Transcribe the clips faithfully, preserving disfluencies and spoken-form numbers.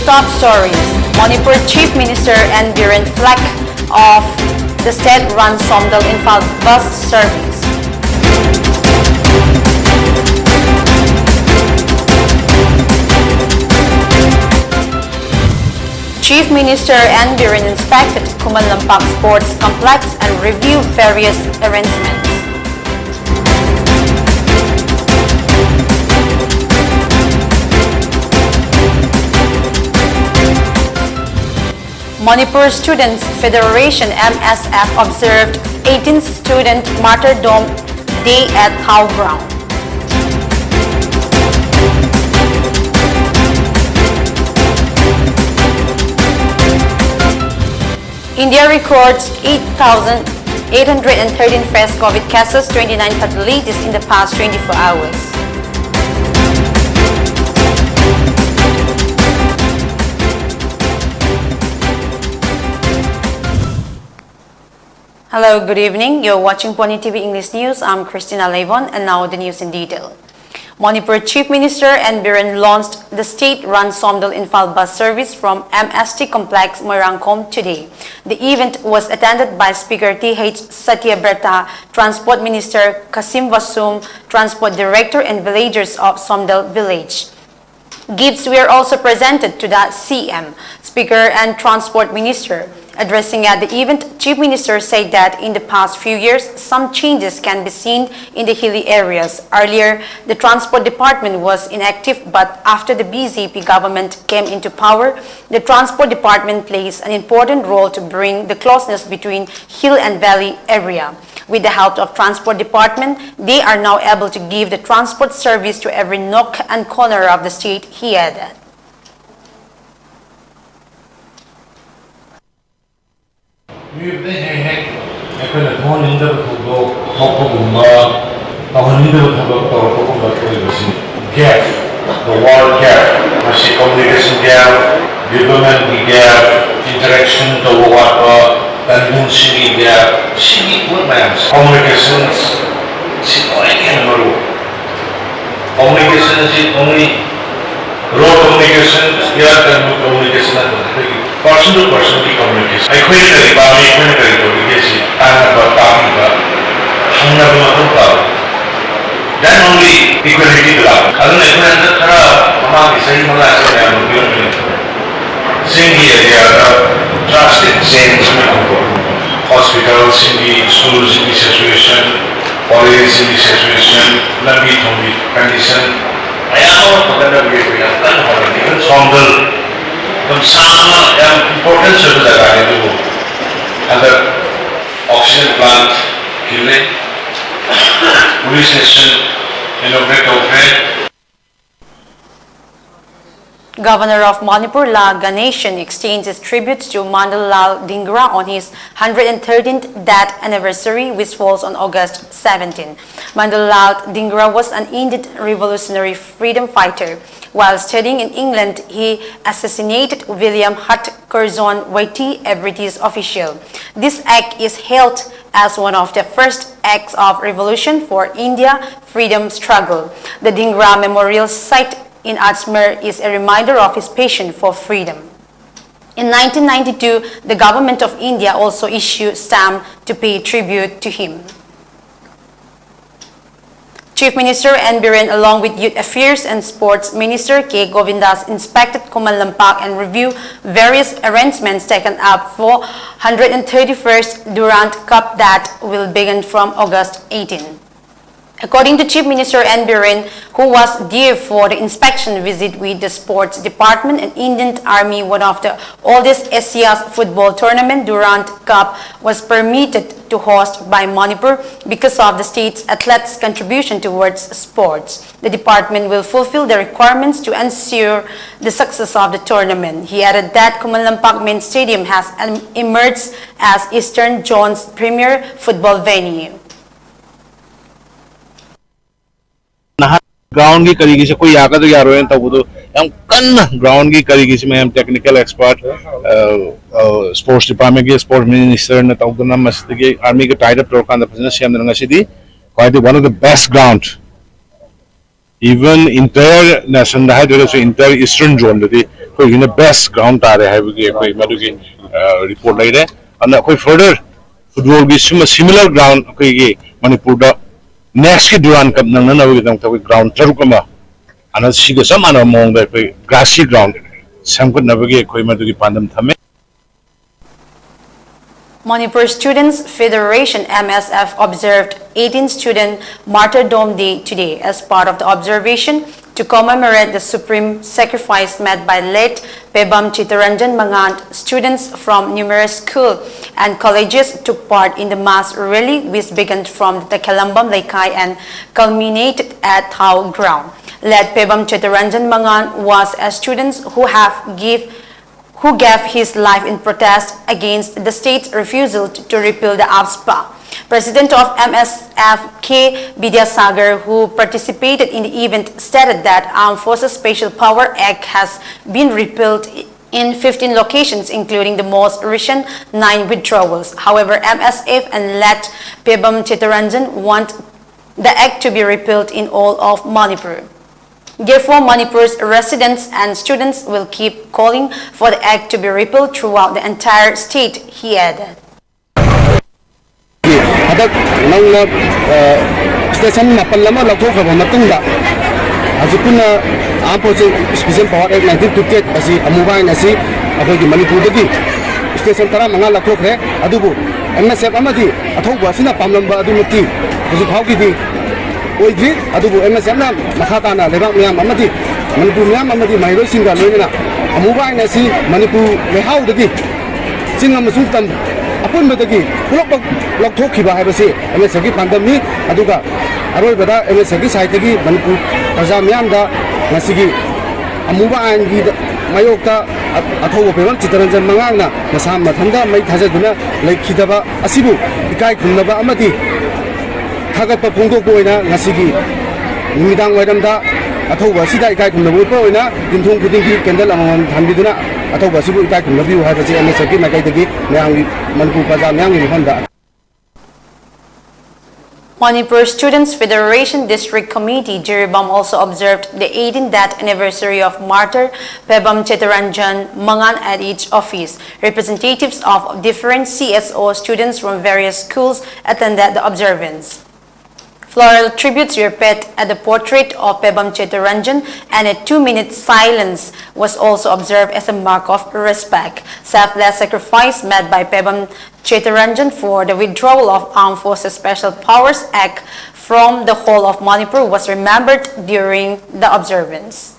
Top stories. Manipur Chief Minister N Biren flag off the state-run Somdal Imphal bus service. Chief Minister N Biren inspected Khuman Lampak Sports Complex and reviewed various arrangements. Manipur Students Federation, M S F, observed eighteenth Student Martyrdom Day at Thao Ground. India records eight thousand eight hundred and thirteen fresh COVID cases, twenty-nine fatalities in the past twenty-four hours. Hello, good evening. You're watching Poni T V English News. I'm Christina Levon, and now the news in detail. Manipur Chief Minister N Biren launched the state-run Somdal Imphal bus service from M S T Complex, Moirangkom today. The event was attended by Speaker T H Satyabrata, Transport Minister Kasim Vasum, Transport Director, and villagers of Somdal village. Gifts were also presented to the C M, Speaker, and Transport Minister. Addressing at the event, Chief Minister said that in the past few years, some changes can be seen in the hilly areas. Earlier, the Transport Department was inactive, but after the B J P government came into power, the Transport Department plays an important role to bring the closeness between hill and valley area. With the help of Transport Department, they are now able to give the transport service to every nook and corner of the state, he added. ꯃꯤꯑꯣꯏꯕꯗ ꯍꯦꯛ ꯍꯦꯛ ꯑꯩꯈꯣꯏꯅ ꯊꯣꯛꯍꯟꯅꯤꯡꯗꯕ ꯊꯧꯗꯣꯛ ꯊꯣꯛꯄꯒꯨꯝꯕ, ꯇꯧꯍꯟꯅꯤꯡꯗꯕ ꯊꯕꯛ ꯇꯧꯔꯛꯄꯒꯨꯝꯕ ꯊꯣꯛꯏꯕꯁꯤ gap, the word gap, ꯃꯁꯤ communication gap, development ꯒꯤ gap, interaction ꯇꯧꯕ ꯋꯥꯠꯄ, ꯀꯟꯚꯤꯟꯁꯤꯡꯒꯤ gap, ꯁꯤꯒꯤ ꯄꯣꯠ ꯃꯌꯥꯝꯁꯦ communication ꯁꯤ ꯈ꯭ꯋꯥꯏꯗꯒꯤ ꯍꯦꯟꯅ ꯃꯔꯨ ꯑꯣꯏ꯫ Communication ꯑꯁꯤ only Road communication, air communication ꯅꯠꯇꯅ ꯑꯩꯈꯣꯏꯒꯤ person to personꯒꯤ communication, ꯑꯩꯈꯣꯏꯅ ꯀꯔꯤ ꯄꯥꯝꯃꯤ, ꯑꯩꯈꯣꯏꯅ ꯀꯔꯤ ꯇꯧꯔꯤꯒꯦ ꯁꯤ ꯇꯥꯟꯅꯕ, ꯇꯥꯕꯤꯕ, ꯍꯪꯅꯕ ꯃꯊꯧ ꯇꯥꯕ꯫ Then only equality ꯗ ꯂꯥꯛꯄ꯫ ꯑꯗꯨꯅ ꯑꯩꯈꯣꯏ ꯍꯟꯗꯛ ꯈꯔ ꯃꯃꯥꯡꯒꯤ ꯆꯍꯤ ꯃꯉꯥꯁꯤ ꯃꯌꯥꯝꯅ ꯄꯤꯔꯝꯕꯅꯤ꯫ ꯆꯤꯡꯒꯤ ꯑꯦꯔꯤꯌꯥꯗ drastic change ꯑꯃ ꯂꯥꯛꯄ꯫ ꯍꯣꯁꯄꯤꯇꯥꯜꯁꯤꯡꯒꯤ, ꯁ꯭ꯀꯨꯜꯁꯤꯡꯒꯤ ꯁꯤꯆꯨꯋꯦꯁꯟ, ꯀꯣꯂꯦꯖꯁꯤꯡꯒꯤ ꯁꯤꯆꯨꯋꯦꯁꯟ, ꯂꯝꯕꯤ ꯊꯣꯡꯒꯤ ꯀꯟꯗꯤꯁꯟ ꯃꯌꯥꯝ ꯑꯃ ꯐꯒꯠꯅꯕꯒꯤ ꯑꯩꯈꯣꯏ ꯌꯥꯝ ꯀꯟꯅ ꯍꯣꯠꯅꯔꯤ꯫ ꯏꯚꯟ ꯁꯣꯝꯗꯜ ꯑꯗꯨꯝ ꯁꯥꯡꯅ ꯌꯥꯝ ꯏꯝꯄꯣꯔꯇꯦꯟꯁ ꯑꯣꯏꯕ ꯖꯒꯥꯅꯤ, ꯑꯗꯨꯕꯨ ꯍꯟꯗꯛ ꯑꯣꯛꯁꯤꯖꯟ ꯄ꯭ꯂꯥꯟꯠ ꯈꯤꯜꯂꯦ, ꯄꯨꯂꯤꯁ ꯁ꯭ꯇꯦꯁꯟ ꯏꯅꯣꯒ꯭ꯔꯦꯠ ꯇꯧꯈ꯭ꯔꯦ꯫ Governor of Manipur La Ganesan extends his tributes to Mandallal Dhingra on his one hundred thirteenth death anniversary, which falls on August seventeen. Mandallal Dhingra was an Indian revolutionary freedom fighter. While studying in England, he assassinated William Hart Curzon Watie, a British official. This act is hailed as one of the first acts of revolution for India freedom struggle. The Dhingra Memorial Site in Ajmer is a reminder of his passion for freedom. In nineteen ninety-two, the Government of India also issued stamp to pay tribute to him. Chief Minister N. Biren, along with Youth Affairs and Sports Minister K. Govindas, inspected Khuman Lampak and reviewed various arrangements taken up for one hundred thirty-first Durand Cup that will begin from August eighteen. According to Chief Minister N. Biren, who was there for the inspection visit with the Sports Department and Indian Army, one of the oldest Asia's football tournament, Durand Cup, was permitted to host by Manipur because of the state's athletes' contribution towards sports. The department will fulfill the requirements to ensure the success of the tournament. He added that Khuman Lampak Main Stadium has em- emerged as Eastern Zone's premier football venue. ꯅꯍꯥꯟ ꯒ꯭ꯔꯥꯎꯟꯒꯤ ꯀꯔꯤꯒꯤꯁꯦ ꯑꯩꯈꯣꯏ ꯌꯥꯒꯗ꯭ꯔꯥ ꯌꯥꯔꯣꯏꯅ ꯇꯧꯕꯗꯣ, ꯌꯥꯝ ꯀꯟꯅ ꯒ꯭ꯔꯥꯎꯟꯒꯤ ꯀꯔꯤꯒꯤꯁꯦ ꯃꯌꯥꯝ technical expert, sports ꯗꯤꯄꯥꯔꯠꯃꯦꯟꯒꯤ sports ꯃꯤꯅꯤꯁꯇꯔꯅ ꯇꯧꯗꯅ, ꯃꯁꯤꯗꯒꯤ ꯑꯥꯔꯃꯤꯒ ꯇꯥꯏꯠ ꯑꯞ ꯇꯧꯔꯀꯥꯟꯗ ꯐꯖꯅ ꯁꯦꯝꯗꯅ ꯉꯁꯤꯗꯤ ꯈ꯭ꯋꯥꯏꯗꯒꯤ one of the best ground Even entire nationꯗ ꯍꯥꯏꯗ꯭ꯔꯒꯁꯨ entire eastern zoneꯗꯗꯤ ꯑꯩꯈꯣꯏꯒꯤꯅ best ground ꯇꯥꯔꯦ ꯍꯥꯏꯕꯒꯤ ꯑꯩꯈꯣꯏ ꯃꯗꯨꯒꯤ report ꯂꯩꯔꯦ꯫ ꯑꯗꯨꯅ ꯑꯩꯈꯣꯏ further footballꯒꯤ ꯁꯤꯃ similar ground ꯑꯩꯈꯣꯏꯒꯤ ꯃꯅꯤꯄꯨꯔꯗ nextꯀꯤ Durand Cup ꯅꯪꯅꯅꯕꯒꯤꯗꯃꯛꯇ ꯑꯩꯈꯣꯏ ground ꯇꯔꯨꯛ ꯑꯃ ꯑꯅ ꯁꯤꯒ ꯆꯞ ꯃꯥꯟꯅꯕ ꯃꯑꯣꯡꯗ ꯑꯩꯈꯣꯏ grassy ground ꯁꯦꯝꯒꯠꯅꯕꯒꯤ ꯑꯩꯈꯣꯏ ꯃꯗꯨꯒꯤ ꯄꯥꯟꯗꯝ ꯊꯝꯃꯦ꯫ Manipur Students Federation, M S F, observed eighteen Student Martyrdom Day today. As part of the observation, to commemorate the supreme sacrifice made by late Pebam Chittaranjan Mangan, students from numerous schools and colleges took part in the mass rally, which began from the Takhalambam Leikai and culminated at Thao ground. Late Pebam Chittaranjan Mangan was a student who have give who gave his life in protest against the state's refusal to repeal the AFSPA. President of M S F K Vidyasagar, who participated in the event, stated that Armed Forces Special Power Act has been repealed in fifteen locations, including the most recent nine withdrawals. However, M S F and led Pebam Chittaranjan want the act to be repealed in all of Manipur. Therefore, Manipur's residents and students will keep calling for the act to be repealed throughout the entire state, he added. ꯍꯟꯗꯛ ꯅꯧꯅ station ꯃꯥꯄꯜ ꯑꯃ ꯂꯧꯊꯣꯛꯈ꯭ꯔꯕ ꯃꯇꯨꯡꯗ ꯍꯧꯖꯤꯛ ꯄꯨꯟꯅ ꯑꯥꯔꯝ force special power ꯑꯦꯛ nineteen fifty eight ꯑꯁꯤ ꯑꯃꯨꯕ ꯑꯥꯏꯟ ꯑꯁꯤ ꯑꯩꯈꯣꯏꯒꯤ ꯃꯅꯤꯄꯨꯔꯗꯒꯤ ꯁ꯭ꯇꯦꯁꯟ ꯇꯔꯥꯃꯉꯥ ꯂꯧꯊꯣꯛꯈ꯭ꯔꯦ꯫ ꯑꯗꯨꯕꯨ ꯑꯦꯝ ꯑꯦꯁ ꯑꯦꯐ ꯑꯃꯗꯤ ꯑꯊꯧꯕ ꯑꯁꯤꯅ ꯄꯥꯝꯂꯝꯕ ꯑꯗꯨꯃꯛꯇꯤ ꯍꯧꯖꯤꯛ ꯐꯥꯎꯒꯤꯗꯤ ꯑꯣꯏꯗ꯭ꯔꯤ꯫ ꯑꯗꯨꯕꯨ ꯑꯦꯝ ꯑꯦꯁ ꯑꯦꯐꯅ ꯃꯈꯥ ꯇꯥꯅ ꯂꯩꯕꯥꯛ ꯃꯤꯌꯥꯝ ꯑꯃꯗꯤ ꯃꯅꯤꯄꯨꯔ ꯃꯤꯌꯥꯝ ꯑꯃꯗꯤ ꯃꯍꯩꯔꯣꯏꯁꯤꯡꯒ ꯂꯣꯏꯅꯅ ꯑꯃꯨꯕ ꯑꯥꯏꯟ ꯑꯁꯤ ꯃꯅꯤꯄꯨꯔ ꯂꯩꯍꯥꯎꯗꯒꯤ ꯆꯤꯡ ꯑꯃꯁꯨꯡ ꯇꯝ ꯑꯄꯨꯟꯕꯗꯒꯤ ꯄꯨꯂꯞꯃꯛ ꯂꯧꯊꯣꯛꯈꯤꯕ ꯍꯥꯏꯕꯁꯤ ꯑꯦꯝ ꯑꯦꯁ ꯑꯦꯐꯀꯤ ꯄꯥꯟꯗꯝꯅꯤ꯫ ꯑꯗꯨꯒ ꯑꯔꯣꯏꯕꯗ ꯑꯦꯝ ꯑꯦꯁ ꯑꯦꯐꯀꯤ ꯁꯥꯏꯠꯇꯒꯤ ꯃꯅꯤꯄꯨꯔ ꯄ꯭ꯔꯖꯥ ꯃꯤꯌꯥꯝꯗ ꯉꯁꯤꯒꯤ ꯑꯃꯨꯕ ꯑꯥꯏꯟꯒꯤ ꯃꯥꯌꯣꯛꯇ ꯑ-, ꯑꯊꯧꯕ ꯄꯦꯕꯝ ꯆꯤꯠꯇꯔꯟꯖꯟ ꯃꯉꯥꯡꯅ ꯃꯁꯥ ꯃꯊꯟꯇ ꯃꯩ ꯊꯥꯖꯗꯨꯅ ꯂꯩꯈꯤꯗꯕ ꯑꯁꯤꯕꯨ ꯏꯀꯥꯏ ꯈꯨꯝꯅꯕ ꯑꯃꯗꯤ ꯊꯥꯒꯠꯄ ꯐꯣꯡꯗꯣꯛꯄ ꯑꯣꯏꯅ ꯉꯁꯤꯒꯤ ꯅꯨꯃꯤꯗꯥꯡ ꯋꯥꯏꯔꯝꯗ ꯑꯊꯧꯕ ꯑꯁꯤꯗ ꯏꯀꯥꯏ ꯈꯨꯝꯅꯕ ꯎꯠꯄ ꯑꯣꯏꯅ ꯌꯨꯝꯊꯣꯡ ꯈꯨꯗꯤꯡꯒꯤ ꯀꯦꯟꯗꯜ ꯑꯃꯃꯝ ꯊꯥꯟꯕꯤꯗꯨꯅ ꯑꯊꯧꯕ ꯑꯁꯤꯕꯨ ꯏꯀꯥꯏ ꯈꯨꯝꯅꯕꯤꯌꯨ ꯍꯥꯏꯕꯁꯤ ꯑꯦꯝ ꯑꯦꯁ ꯑꯦꯐꯀꯤ ꯃꯥꯏꯀꯩꯗꯒꯤ ꯃꯌꯥꯝꯒꯤ, ꯃꯅꯤꯄꯨꯔ ꯄ꯭ꯔꯖꯥ ꯃꯤꯌꯥꯝꯒꯤ ꯃꯐꯝꯗ Manipur Students Federation District Committee, Jiribam, also observed the eighteenth death anniversary of martyr Pebam Chetaranjan Mangan at its office. Representatives of different C S O students from various schools attended the observance. Floral tributes were paid at the portrait of Pebam Chetaranjan, and a two-minute silence was also observed as a mark of respect. Selfless sacrifice made by Pebam Chetaranjan for the withdrawal of Armed Forces Special Powers Act from the whole of Manipur was remembered during the observance.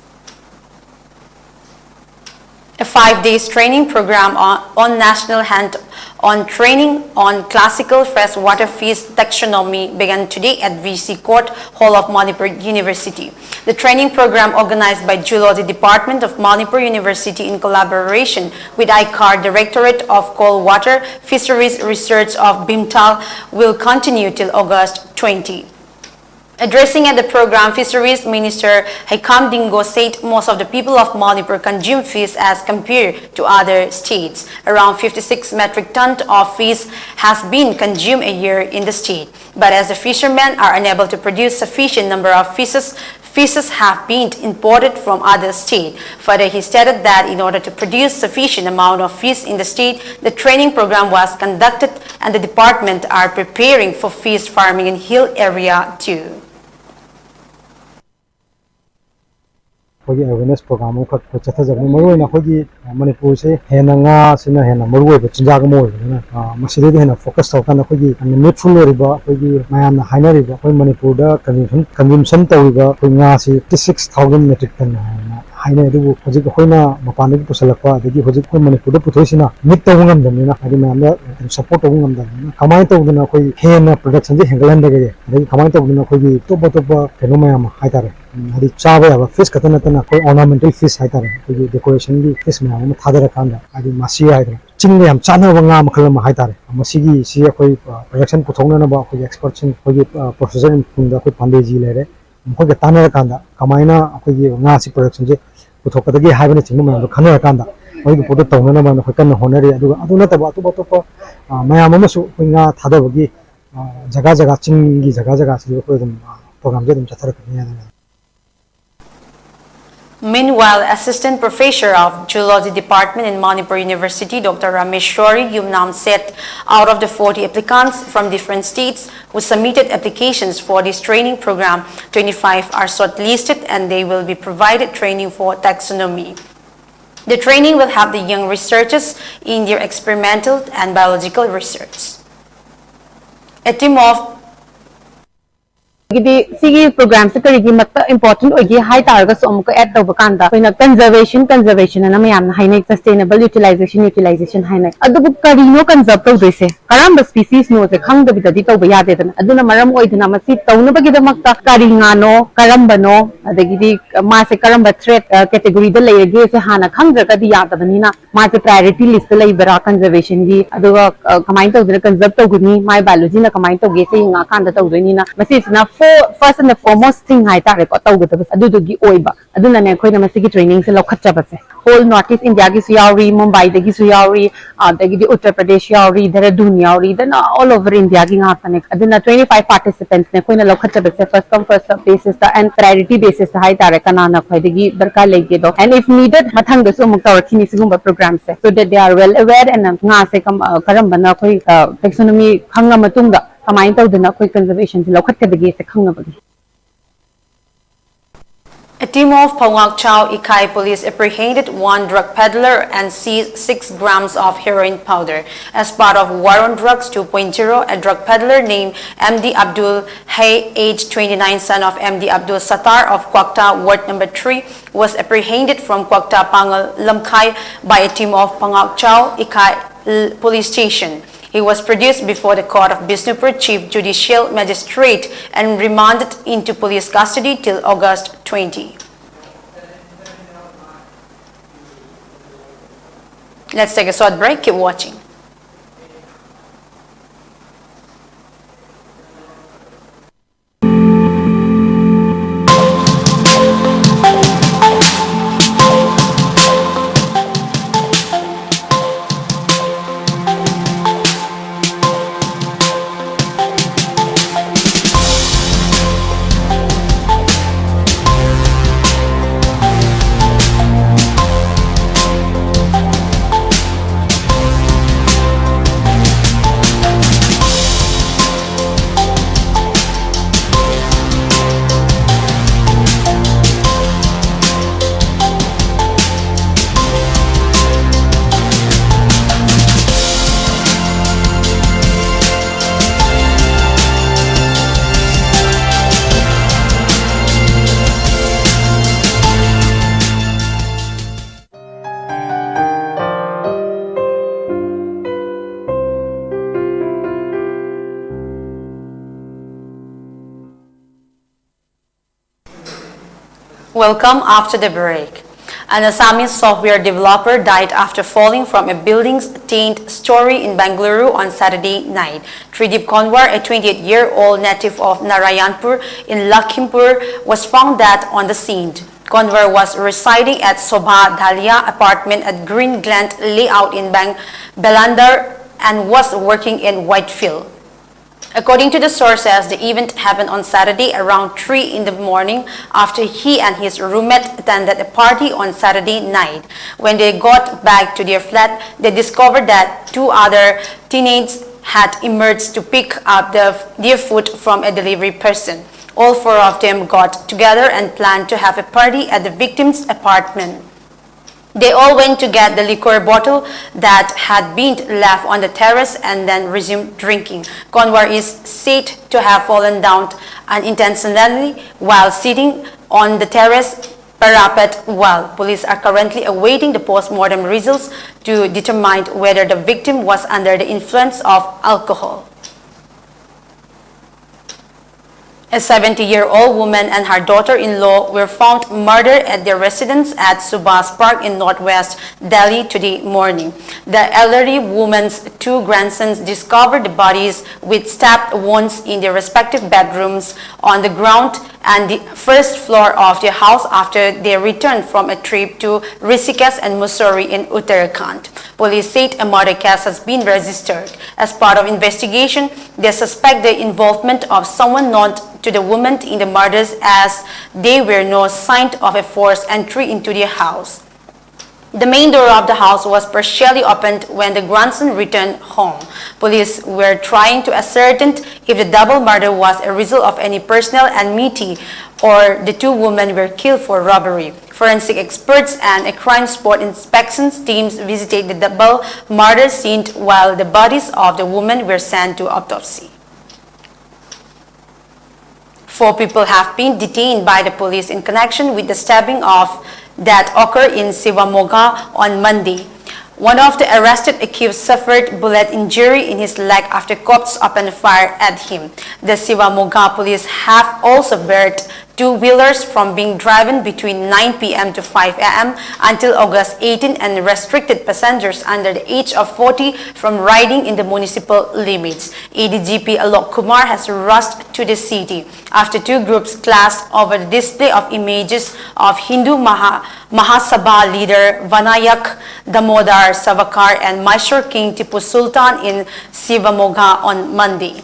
A five days training program on, on national hand on training on classical freshwater fish taxonomy began today at V C Court Hall of Manipur University. The training program, organized by Zoology Department of Manipur University in collaboration with ICAR Directorate of Cold Water Fisheries Research of Bhimtal, will continue till August twenty. Addressing at the program, Fisheries Minister Heikham Dingo said most of the people of Manipur consume fish as compared to other states. Around fifty-six metric tons of fish has been consumed a year in the state. But as the fishermen are unable to produce sufficient number of fishes, fishes have been imported from other states. Further, he stated that in order to produce sufficient amount of fish in the state, the training program was conducted and the department are preparing for fish farming in hill area too. ꯑꯩꯈꯣꯏꯒꯤ awareness programme ꯑꯃꯈꯛ ꯑꯩꯈꯣꯏ ꯆꯠꯊꯖꯕꯅꯤ꯫ ꯃꯔꯨꯑꯣꯏꯅ ꯑꯩꯈꯣꯏꯒꯤ ꯃꯅꯤꯄꯨꯔꯁꯦ ꯍꯦꯟꯅ ꯉꯥꯁꯤꯅ ꯍꯦꯟꯅ ꯃꯔꯨꯑꯣꯏꯕ ꯆꯤꯟꯖꯥꯛ ꯑꯃ ꯑꯣꯏꯕꯅꯤꯅ, ꯑ, ꯃꯁꯤꯗꯩꯗ ꯍꯦꯟꯅ ꯐꯣꯀꯁ ꯇꯧꯔꯀꯥꯟꯗ ꯑꯩꯈꯣꯏꯒꯤ ꯅꯤꯗꯐꯨꯜ ꯑꯣꯏꯔꯤꯕ, ꯑꯩꯈꯣꯏꯒꯤ ꯃꯌꯥꯝꯅ ꯍꯥꯏꯅꯔꯤꯕ, ꯑꯩꯈꯣꯏ ꯃꯅꯤꯄꯨꯔꯗ ꯀꯟꯖꯨꯝꯁꯟ, ꯀꯟꯖꯨꯝꯁꯟ ꯇꯧꯔꯤꯕ ꯑꯩꯈꯣꯏ ꯉꯥꯁꯤ fifty six thousand metric ton ꯍꯥꯏꯅ ꯍꯥꯏꯅꯩ꯫ ꯑꯗꯨꯕꯨ ꯍꯧꯖꯤꯛ ꯑꯩꯈꯣꯏꯅ ꯃꯄꯥꯟꯗꯒꯤ ꯄꯨꯁꯜꯂꯛꯄ, ꯑꯗꯒꯤ ꯍꯧꯖꯤꯛ ꯑꯩꯈꯣꯏ ꯃꯅꯤꯄꯨꯔꯗ ꯄꯨꯊꯣꯛꯏꯁꯤꯅ ꯃꯤꯠ ꯇꯧꯕ ꯉꯝꯗꯕꯅꯤꯅ, ꯍꯥꯏꯗꯤ ꯃꯌꯥꯝꯗ ꯁꯞꯄꯣꯔꯠ ꯇꯧꯕ ꯉꯝꯗꯕꯅꯤꯅ, ꯀꯃꯥꯏꯅ ꯇꯧꯗꯅ ꯑꯩꯈꯣꯏ ꯍꯦꯟꯅ ꯄ꯭ꯔꯗꯛꯁꯟꯁꯦ ꯍꯦꯟꯒꯠꯍꯟꯗꯒꯦ, ꯑꯗꯒꯤ ꯀꯃꯥꯏꯅ ꯇꯧꯗꯅ ꯑꯩꯈꯣꯏꯒꯤ ꯑꯇꯣꯞ ꯑꯇꯣꯞꯄ ꯀꯩꯅꯣ ꯃꯌꯥꯝ ꯍꯥꯏꯇꯥꯔꯦ, ꯎꯝ, ꯍꯥꯏꯗꯤ ꯆꯥꯕ ꯌꯥꯕ ꯐꯤꯁ ꯈꯛꯇ ꯅꯠꯇꯅ ꯑꯩꯈꯣꯏ ꯑꯣꯔꯅꯥꯃꯦꯟꯇꯦꯜ ꯐꯤꯁ ꯍꯥꯏꯇꯥꯔꯦ, ꯑꯩꯈꯣꯏꯒꯤ ꯗꯦꯀꯣꯔꯦꯁꯟꯒꯤ ꯐꯤꯁ ꯃꯌꯥꯝ ꯑꯃ ꯊꯥꯗꯔꯀꯥꯟꯗ, ꯍꯥꯏꯗꯤ ꯃꯥꯁꯤ ꯍꯥꯏꯗꯅ ꯆꯤꯡꯗ ꯌꯥꯝ ꯆꯥꯅꯕ ꯉꯥ ꯃꯈꯜ ꯑꯃ ꯍꯥꯏꯇꯥꯔꯦ, ꯃꯁꯤꯒꯤ ꯁꯤ ꯑꯩꯈꯣꯏ, ꯑ, ꯄ꯭ꯔꯗꯛꯁꯟ ꯄꯨꯊꯣꯛꯅꯅꯕ ꯑꯩꯈꯣꯏꯒꯤ ꯑꯦꯛꯁꯄꯔꯠꯁꯤꯡ, ꯑꯩꯈꯣꯏꯒꯤ, ꯑ, ꯄ꯭ꯔꯣꯐꯦꯁꯔ ꯇꯨꯡꯗ ꯑꯩꯈꯣꯏ ꯄꯥꯟꯗꯦꯖꯤ ꯂꯩꯔꯦ, ꯃꯈꯣꯏꯒ ꯇꯥꯟꯅꯔꯀꯥꯟꯗ ꯀꯃꯥꯏꯅ ꯑꯩꯈꯣꯏꯒꯤ ꯉꯥꯁꯤ ꯄ꯭ꯔꯗꯛꯁꯟꯁꯦ ꯄꯨꯊꯣꯛꯀꯗꯒꯦ ꯍꯥꯏꯕꯅꯆꯤꯡꯕ ꯃꯌꯥꯝꯗꯣ ꯈꯟꯅꯔꯀꯥꯟꯗ ꯃꯣꯏꯒꯤ ꯄꯣꯠꯇꯣ ꯇꯧꯅꯅꯕ ꯑꯩꯈꯣꯏ ꯀꯟꯅ ꯍꯣꯠꯅꯔꯤ꯫ ꯑꯗꯨꯒ ꯑꯗꯨ ꯅꯠꯇꯕ ꯑꯇꯣꯞ ꯑꯇꯣꯞꯄ, ꯑ, ꯃꯌꯥꯝ ꯑꯃꯁꯨ ꯑꯩꯈꯣꯏ ꯉꯥ ꯊꯥꯗꯕꯒꯤ ꯑ, ꯖꯒꯥ ꯖꯒꯥ, ꯆꯤꯡꯒꯤ ꯖꯒꯥ ꯖꯒꯥꯁꯤꯗ ꯑꯩꯈꯣꯏ ꯑꯗꯨꯝ, ꯑ, programꯁꯦ ꯑꯗꯨꯝ ꯆꯠꯊꯔꯛꯀꯅꯤ ꯍꯥꯏꯅ Meanwhile, Assistant Professor of Zoology Department in Manipur University, Doctor Rameshwari Yumnam said, out of the forty applicants from different states who submitted applications for this training program, twenty-five are shortlisted and they will be provided training for taxonomy. The training will help the young researchers in their experimental and biological research. A team of ꯒꯤꯗꯤ ꯁꯤꯒꯤ programꯁꯦ ꯀꯔꯤꯒꯤꯃꯛꯇ important ꯑꯣꯏꯒꯦ ꯍꯥꯏ ꯇꯥꯔꯒꯁꯨ ꯑꯃꯨꯛꯀ add ꯇꯧꯕ ꯀꯥꯟꯗ ꯑꯩꯈꯣꯏꯅ conservation, conservation ꯑꯅ ꯃꯌꯥꯝꯅ ꯍꯥꯏꯅꯩ, sustainable utilization, utilization ꯍꯥꯏꯅꯩ꯫ ꯑꯗꯨꯕꯨ ꯀꯔꯤꯅꯣ conserve ꯇꯧꯗꯣꯏꯁꯦ? ꯀꯔꯝꯕ speciesꯅꯣꯁꯦ ꯈꯪꯗꯕꯤꯗꯗꯤ ꯇꯧꯕ ꯌꯥꯗꯦꯗꯅ꯫ ꯑꯗꯨꯅ ꯃꯔꯝ ꯑꯣꯏꯗꯨꯅ ꯃꯁꯤ ꯇꯧꯅꯕꯒꯤꯗꯃꯛꯇ ꯀꯔꯤ ꯉꯥꯅꯣ, ꯀꯔꯝꯕꯅꯣ, ꯑꯗꯒꯤꯗꯤ ꯃꯥꯁꯦ ꯀꯔꯝꯕ threat, ꯑ, categoryꯗ ꯂꯩꯔꯒꯦꯁꯦ ꯍꯥꯟꯅ ꯈꯪꯗ꯭ꯔꯒꯗꯤ ꯌꯥꯗꯕꯅꯤꯅ, ꯃꯥꯁꯦ priority listꯇ ꯂꯩꯕ꯭ꯔꯥ conservationꯒꯤ, ꯑꯗꯨꯒ, ꯑ, ꯀꯃꯥꯏꯅ ꯇꯧꯗꯅ conserve ꯇꯧꯒꯅꯤ, ꯃꯥꯏ biologyꯅ ꯀꯃꯥꯏꯅ ꯇꯧꯒꯦ, ꯁꯤ ꯌꯦꯡꯉꯛꯑꯀꯥꯟꯗ ꯇꯧꯗꯣꯏꯅꯤꯅ, ꯃꯁꯤꯁꯤꯅ for, first and the foremost thing ꯍꯥꯏꯇꯥꯔꯦꯀꯣ, ꯇꯧꯒꯗꯕꯁꯦ ꯑꯗꯨꯗꯨꯒꯤ ꯑꯣꯏꯕ꯫ ꯑꯗꯨꯅꯅꯦ ꯑꯩꯈꯣꯏꯅ ꯃꯁꯤꯒꯤ trainingꯁꯦ ꯂꯧꯈꯠꯆꯕꯁꯦ꯫ Whole North East Indiaꯒꯤꯁꯨ ꯌꯥꯎꯔꯤ, ꯃꯨꯝꯕꯥꯏꯗꯒꯤꯁꯨ ꯌꯥꯎꯔꯤ, ꯑꯗꯒꯤꯗꯤ ꯎꯠꯇꯔ ꯄ꯭ꯔꯗꯦꯁ ꯌꯥꯎꯔꯤ, ꯗꯦꯍꯔꯥꯗꯨꯟ ꯌꯥꯎꯔꯤ, then all over Indiaꯒꯤ ꯉꯥꯛꯇꯅꯦ꯫ ꯑꯗꯨꯅ twenty five participants ꯅꯦ ꯑꯩꯈꯣꯏꯅ ꯂꯧꯈꯠꯆꯕꯁꯦ first come first serve basisꯇ and priority basisꯇ ꯍꯥꯏꯇꯥꯔꯦ, ꯀꯅꯥꯅ ꯈ꯭ꯋꯥꯏꯗꯒꯤ ꯗꯔꯀꯥꯔ ꯂꯩꯒꯦꯗꯣ꯫ And if needed, ꯃꯊꯪꯗꯁꯨ ꯑꯃꯨꯛ ꯇꯧꯔꯛꯈꯤꯅꯤ ꯁꯤꯒꯨꯝꯕ programꯁꯦ, so that they are well aware and ꯉꯥꯁꯦ ꯀꯝ-, ꯑ, ꯀꯔꯝꯕꯅ ꯑꯩꯈꯣꯏ, ꯑ, taxonomy ꯈꯪꯉ ꯃꯇꯨꯡꯗ ꯀꯃꯥꯏꯅ ꯇꯧꯗꯅ ꯑꯩꯈꯣꯏ conservationꯁꯦ ꯂꯧꯈꯠꯀꯗꯒꯦꯁꯦ ꯈꯪꯅꯕꯒꯤ꯫ A team of Phaungakchao Ikhai police apprehended one drug peddler and seized six grams of heroin powder. As part of War on Drugs two point zero, a drug peddler named M D Abdul Hay, age twenty-nine, son of M D Abdul Sattar of Kwakta, Ward number three, was apprehended from Kwakta Pangal Lamkhai by a team of Phaungakchao Ikhai L-, Police Station. He was produced before the court of Bishnupur Chief Judicial Magistrate and remanded into police custody till August twenty. Let's take a short break. Keep watching. Welcome after the break. An Assamese software developer died after falling from a building's tenth story in Bengaluru on Saturday night. Tridip Konwar, a twenty-eight-year-old native of Narayanpur in Lakhimpur, was found dead on the scene. Konwar was residing at Sobha Dhalia apartment at Green Glen layout in Bang- Belhandar and was working in Whitefield. According to the sources, the event happened on Saturday around three in the morning after he and his roommate attended a party on Saturday night. When they got back to their flat, they discovered that two other teenagers had emerged to pick up the, their food from a delivery person. All four of them got together and planned to have a party at the victim's apartment. They all went to get the liquor bottle that had been left on the terrace and then resumed drinking. Konwar is said to have fallen down unintentionally while sitting on the terrace parapet wall. Police are currently awaiting the post-mortem results to determine whether the victim was under the influence of alcohol. A seventy-year-old woman and her daughter-in-law were found murdered at their residence at Subhas Park in northwest Delhi today morning. The elderly woman's two grandsons discovered the bodies with stab wounds in their respective bedrooms on the ground and the first floor of their house after they returned from a trip to Rishikesh and Mussoorie in Uttarakhand. Police said a murder case has been registered. As part of investigation, they suspect the involvement of someone known to the woman in the murders, as there were no signs of a forced entry into the house. The main door of the house was partially opened when the grandson returned home. Police were trying to ascertain if the double murder was a result of any personal enmity or the two women were killed for robbery. Forensic experts and a crime spot inspections teams visited the double murder scene while the bodies of the women were sent to autopsy. Four people have been detained by the police in connection with the stabbing of that occurred in Shivamogga on Monday. One of the arrested accused suffered bullet injury in his leg after cops opened fire at him. The Shivamogga police have also barred two-wheelers from being driven between nine p.m. to five a.m. until August eighteen and restricted passengers under the age of forty from riding in the municipal limits. A D G P Alok Kumar has rushed to the city after two groups clashed over the display of images of Hindu Maha-, Mahasabha leader Vinayak Damodar Savarkar and Mysore King Tipu Sultan in Shivamogga on Monday.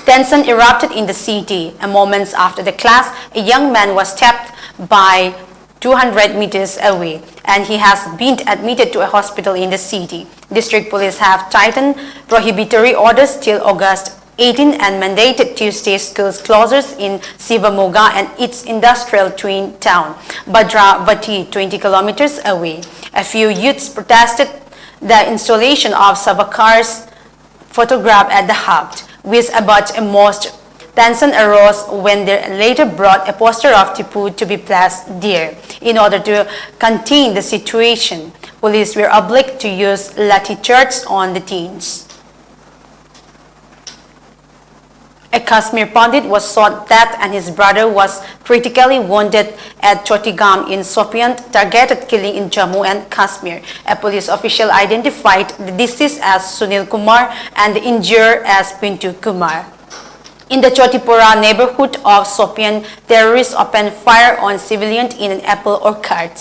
Tension erupted in the city, and moments after the clash, a young man was stabbed by two hundred meters away, and he has been admitted to a hospital in the city. District police have tightened prohibitory orders till August eighteen and mandated Tuesday school closures in Shivamogga and its industrial twin town, Bhadravati, twenty kilometers away. A few youths protested the installation of Savarkar's photograph at the hub, which abuts a mosque. Tension arose when they later brought a poster of Tipu to be placed there. In order to contain the situation, police were obliged to use lathi charge on the teens. A Kashmir Pandit was shot dead and his brother was critically wounded at Chotigam in Shopian targeted killing in Jammu and Kashmir. A police official identified the deceased as Sunil Kumar and the injured as Pintu Kumar. In the Chotipura neighborhood of Shopian, terrorists opened fire on civilians in an apple orchard.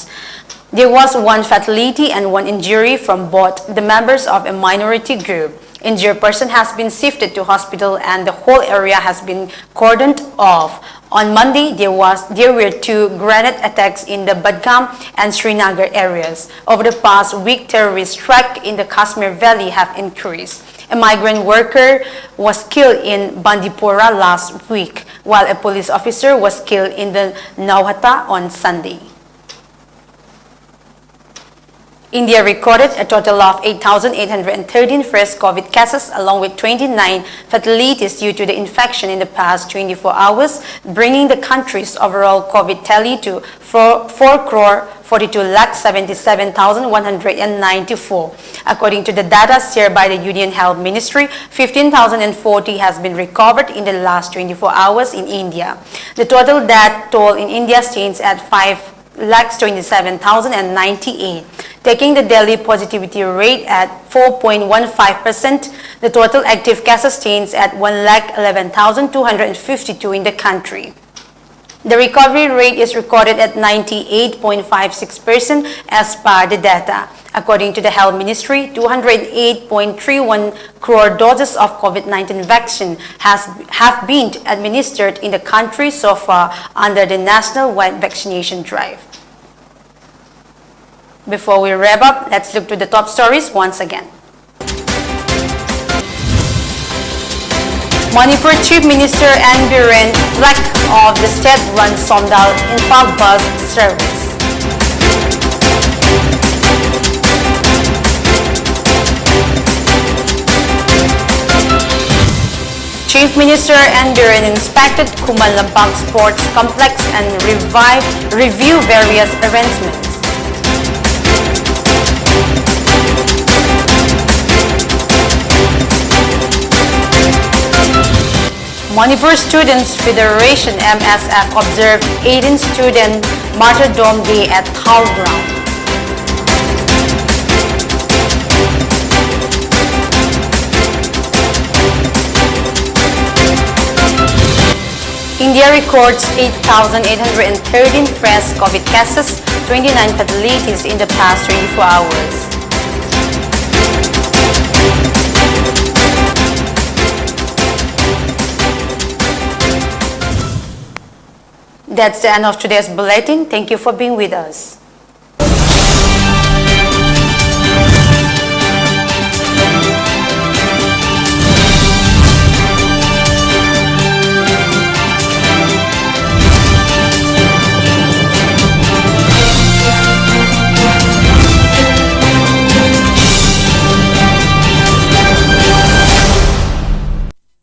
There was one fatality and one injury from both the members of a minority group. Injured person has been shifted to hospital and the whole area has been cordoned off. On Monday, there was, there were two grenade attacks in the Budgam and Srinagar areas. Over the past week, terrorist strikes in the Kashmir Valley have increased. A migrant worker was killed in Bandipora last week, while a police officer was killed in the Nauhata on Sunday. India recorded a total of eight thousand eight hundred thirteen fresh COVID cases, along with twenty-nine fatalities due to the infection in the past twenty-four hours, bringing the country's overall COVID tally to four, four crore forty-two lakh seventy-seven thousand one hundred ninety-four. According to the data shared by the Union Health Ministry, fifteen thousand forty has been recovered in the last twenty-four hours in India. The total death toll in India stands at five lakhs twenty-seven thousand and ninety-eight, taking the daily positivity rate at four point one five percent. The total active cases stands at one lakh eleven thousand two hundred fifty-two in the country. The recovery rate is recorded at ninety-eight point five six percent as per the data. According to the Health Ministry, two hundred eight point three one crore doses of COVID nineteen vaccine has, have been administered in the country so far under the nationwide vaccination drive. Before we wrap up, let's look to the top stories once again. Manipur Chief Minister N Biren flagged off the state-run Somdal Imphal bus service. Chief Minister N Biren inspected Khuman Lampak Sports Complex and revived, review various arrangements. Manipur Students Federation, M S F, observed eighteenth Student Martyrdom Day at Thal Ground. India records eight thousand eight hundred thirteen fresh COVID cases, twenty-nine fatalities in the past twenty-four hours. That's the end of today's bulletin. Thank you for being with us.